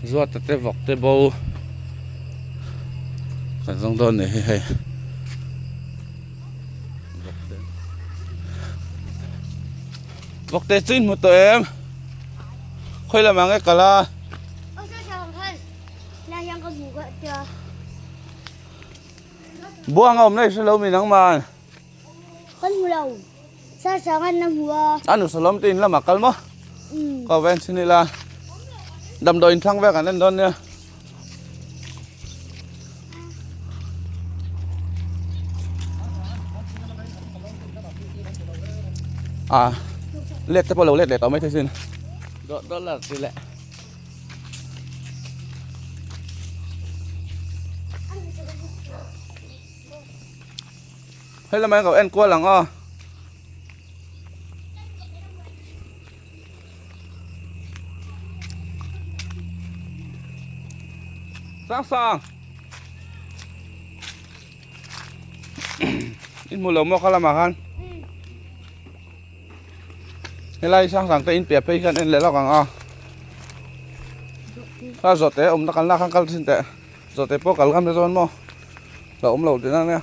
Zuata te vawk te bo kan zawng dawn nih hi hei vawk te chu in hmu tawh em khawi lamah nge kal a. Buang a awm na i hre lo mi nangman. Kan hmu lo. Sir sang an la hmu a. A nu Salom te in lamah kal maw? Umm. Ka ven chhin ila. Damdawi in thlang vek an en dawn nia. À, let te pawh lo let leh tawh mai thei sin. Dawt dawt la ti leh. Hei lamah hian ka en kual ang aw. Sang sang. In hmu lo maw kha lamah khan. Helai sang sang te in piah phei hian en leh lawk ang aw. Kha zawhte awmna kalna khan kal thin teh. Zawhte pawh kal ngam te chuan maw la awm lo tihna ania.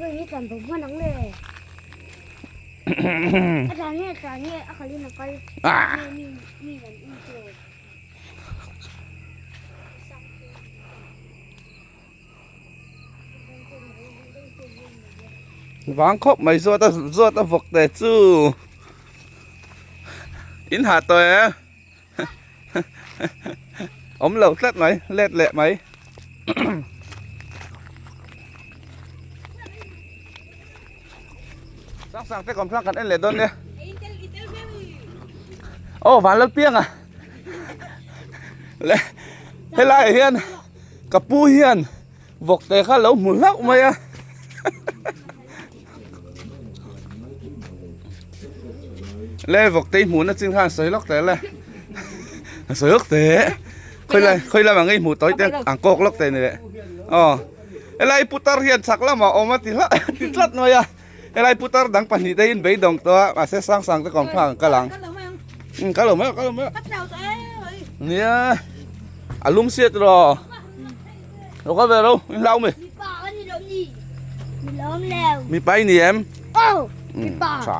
Hei hi tlan bo hman ang le. A tlan nge tlan nge a khalin a kal. Mi mi an in chu. Vang khawp mai zawt a zawt a vawk te chu in hah tawh e awm lo tlat mai let leh mai sang sang te kawmthlang kan en leh dawn nia aw van lal piang a le helai ah hian Ka pu hian vawk te kha lo hmu hlauh mai a le vawk te i hmuhna chin khan sawi lawk teh le sawi lawk teh khawi lai khawi lamah nge i hmuh tawh i te ang kawk lawk teh ni le aw helai putar hian chhak lamah awm a ti hlauh ti tlat mai a helai putar dang pahnih te in beidawng tawh a mahse sang sang te kawm phak ang kal ang um kal lo mai kal lo mai nia a lum siat rawh lo kal ve ro in hlau mi mipa i ni em tha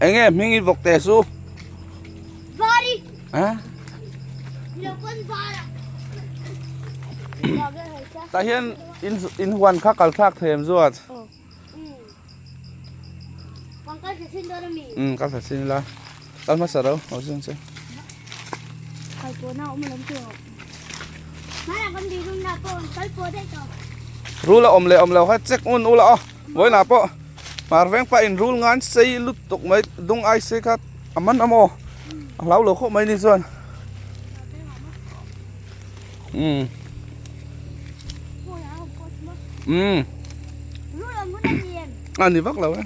enge hming i vawk teh su a tah hian in in huan kha kal thlak thei em zuat um kal thla chin ila kal hmasa ro aw chuan che rul a awm leh awm lo kha check ngun ula aw vawiinah pawh hmar veng pah in rul ngan sei lutuk mai dung ai sei kha a man a maw a hlau lo khawp mai ni chuan um um a ni vak lo e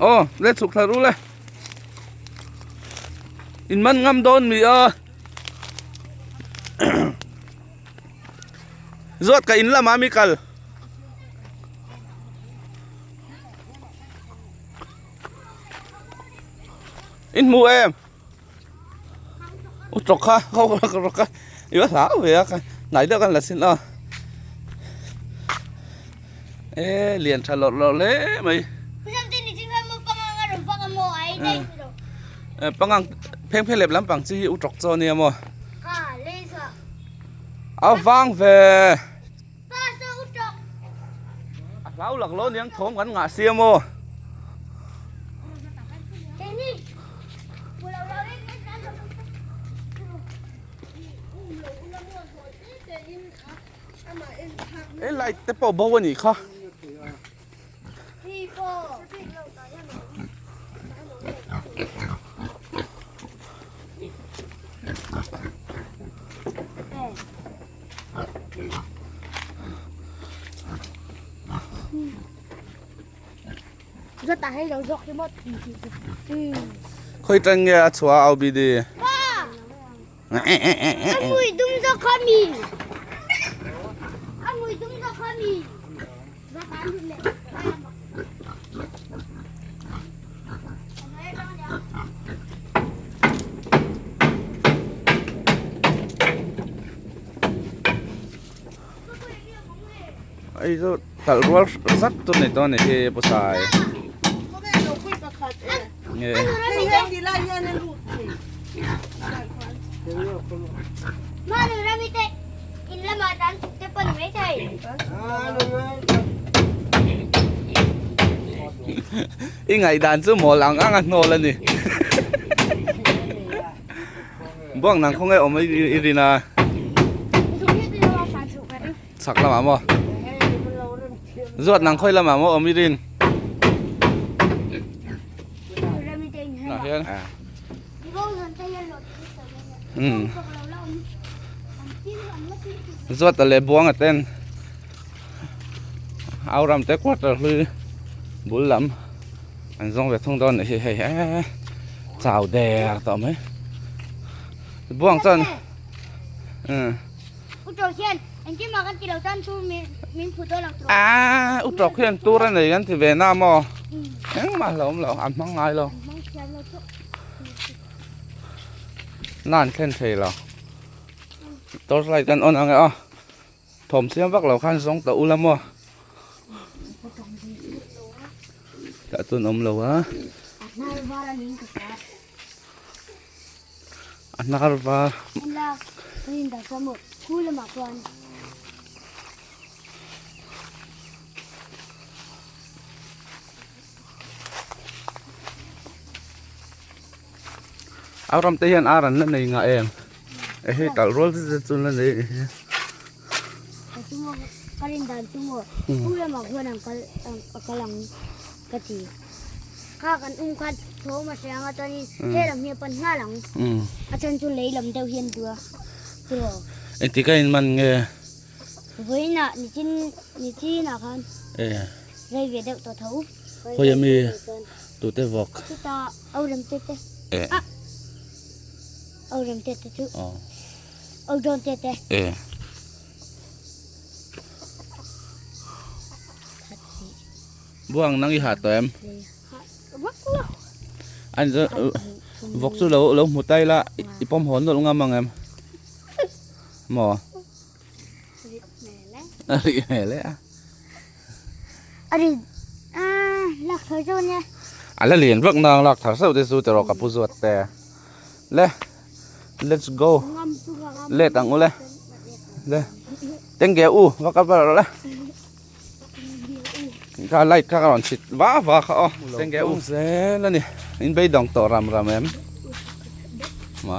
aw le chhuk thla rul e in man ngam dawn mi a. Zawt ka in lamah mi kal. In hmu em? U tawk kha kho ka rawk kha i va hlau ve a hnai deuh kan la sin a. E lian tha lawrh lawrh hle mai. Pangang pheng phe lep lampang chi hi u tawk chaw ania maw. A vang ve. A hlau lak lo niang thawm kan ngah sia maw. E light te pawh bo a nih kha. Khawi tan nge a chhuah a OBD? Hei chu talh rual zat chu ni dawn a ni hi pawsai. Nge. I ngaihdan chu mawl ang ang a hnawl a ni. Buang nang khawnge awm i rin a. Chhak lamah maw? Zuat nang khawi lamah maw awm i rin? Nah hian. Um. Zuat a leh buang a ten. Au ram te quarter hlui bul lam an zawng ve thung dawn a nih hi hei he chau der tawh mai. Buang chuan um. Utawk hian engtin mah kan ti lo tan tur min phu dawn ang tawh. Aaa utawk hian tur a nei kan ti ve na maw? Engmah hlauhawm lo an hmang ngai lo. An hmang thiam lo tawh. Na an thlen thei lo. Torch light kan on ang e aw. Thawm siam vak lo khan zawng ta ula maw. Tah chuan awm lo a. A hnar var a ning ka hria. A hnar var. A ram te hian ar an la nei ngah em e hei talh rual zet zet chu an la nei a nih hi. Kha kan um khan thawm a hre ang a chuanin he lam hi a pan nghal ang. A chhan chu lei lam deuh hi an duh a tiraw. Engtik a inman nge? Vawiinah nichin nichinah khan rei ve deuh tawh tho. Khawi ami tute vawk? Chutah au rem te te. Au rem te te chu. Au dawn te te. Buang nang i ha tawh em? An chu vawk chu lo lo hmu ta ila i pawm haw nawlh ngam ang em? Maw? A rih hmel e a. A rih a lak thar chu ania. A la lian vak nang lak thar sauh te chu tiraw ka pu zuat te. Le let's go. Let ang u le. Le tengge u va kal bar rawh le. Kha light kha ka rawn chhit va va kha aw senge u zel ani in beidawng tawh ram ram em ma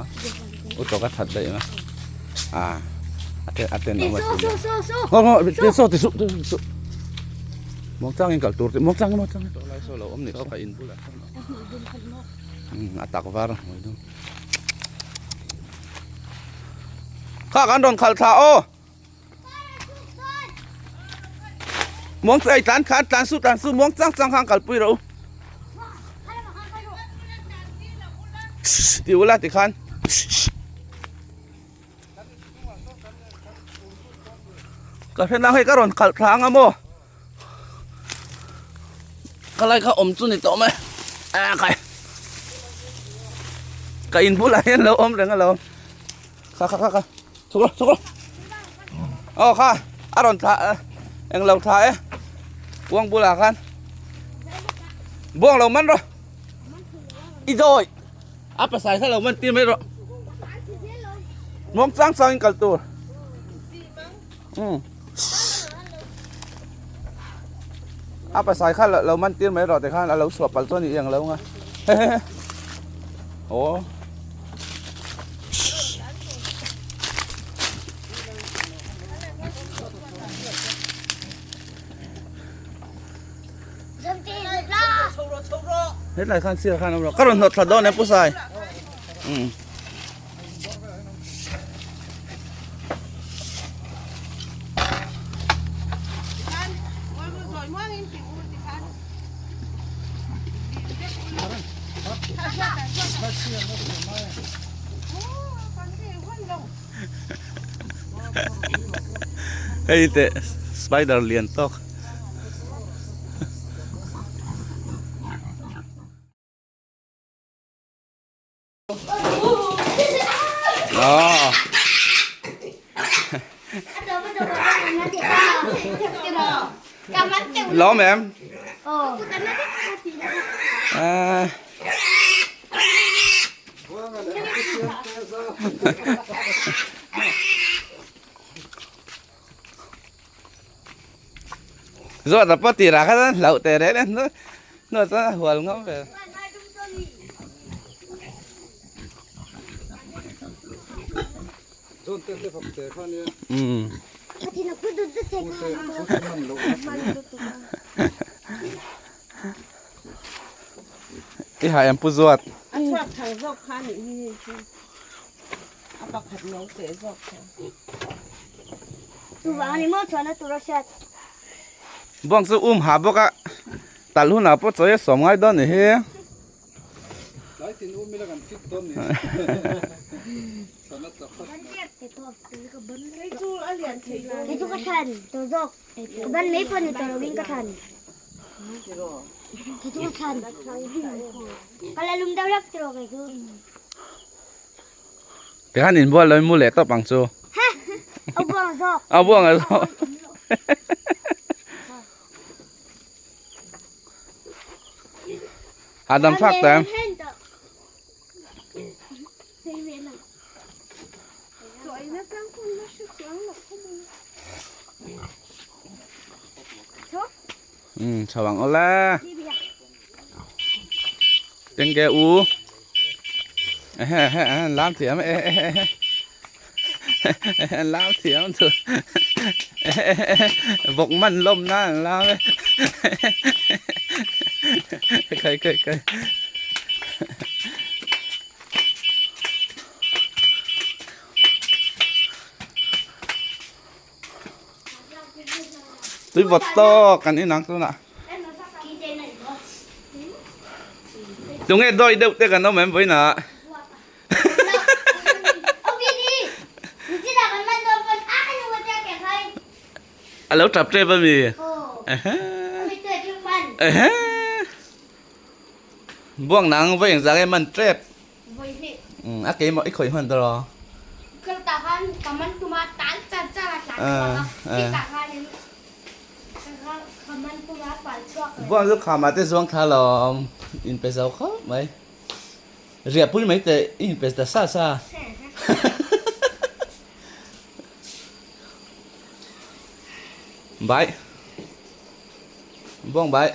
u tawk a that daih ma a a ten awm a ngaw ngaw ti saw ti suh ti suh muang changin kal tur muang chang muang chang lai saw lo awm ni saw ka in bulah a tak var hmui dum kha kan rawn khalh thla aw. Muang ei tlan khan tlan su tlan su muang chang chang khan kalpui rawh u. Ti ula ti khan. Ka hre nang hei ka rawn khalh thla anga maw. Ka lai kha awm chu ni tawh mai. A kai. Ka in bulah hian lo awm reng alawm. Kha kha kha kha. Chhuk rawh chhuk rawh. Aw kha a rawn thla eng lo thla e. Buang bulah khan. Buang lo man rawh. I dawi. A pasai kha lo man tir mai rawh. Muang chang chang in kal tur. Um. A pasai kha lo man tir mai rawh te khan a lo chhuah palh chuan i ang lo nga. Aw. Hetlai khan sir khan awm rawh. Ka rawn hnawt thla dawn e Pu Sai. Um. Hei teh. Spider lian tawk. Aw. Lawm em? Ah. Zuat a pawh tirah khan hlauh teh reng reng hnuai hnuai chuan a hual ngam ve. Umm. I hai an pu zuat. A chhuak thang zawk kha nih hi hei chu a pakhat no teh zawk kha. Chuvang ani maw chhuahna tur a hriat. Bawng chu um ha bawk a, tal hunah pawh chawi a sawm ngai dawn ni hi. Tlai tin um ila kan fit dawn ni. Chhuahna tur khat. Hei chu a lian thei dawn. Hei chu ka thlan tawh zawk. Ka ban mai pawh ni tawh lovin ka thlan. Kei chu ka thlan. Ka la lum deuh hlek tawh kei chu. Tikhan inbual lo in mu leh tawp ang chu. Ha! A buang zawk. A buang a zawk. Hahdam thlak ta em? Ừ, chào bạn Ola. Tên kê u. Lam thiam lam thiam thu. Vawk man lawm na an lam e. Kai kai kai. Tui vawt tawk kan inang tunah. Tunge dawi deuh te kan awm em vawiinah. A lo tap tep a mi. Buang nang vawi engzah nge man tep. A keimah i khawih hman ta lo. Buang chu kham ah te zuang thla lawm in pe zo khawp mai. Riah pui mai teh i in pe ta sa sa. Bai. Buang bai.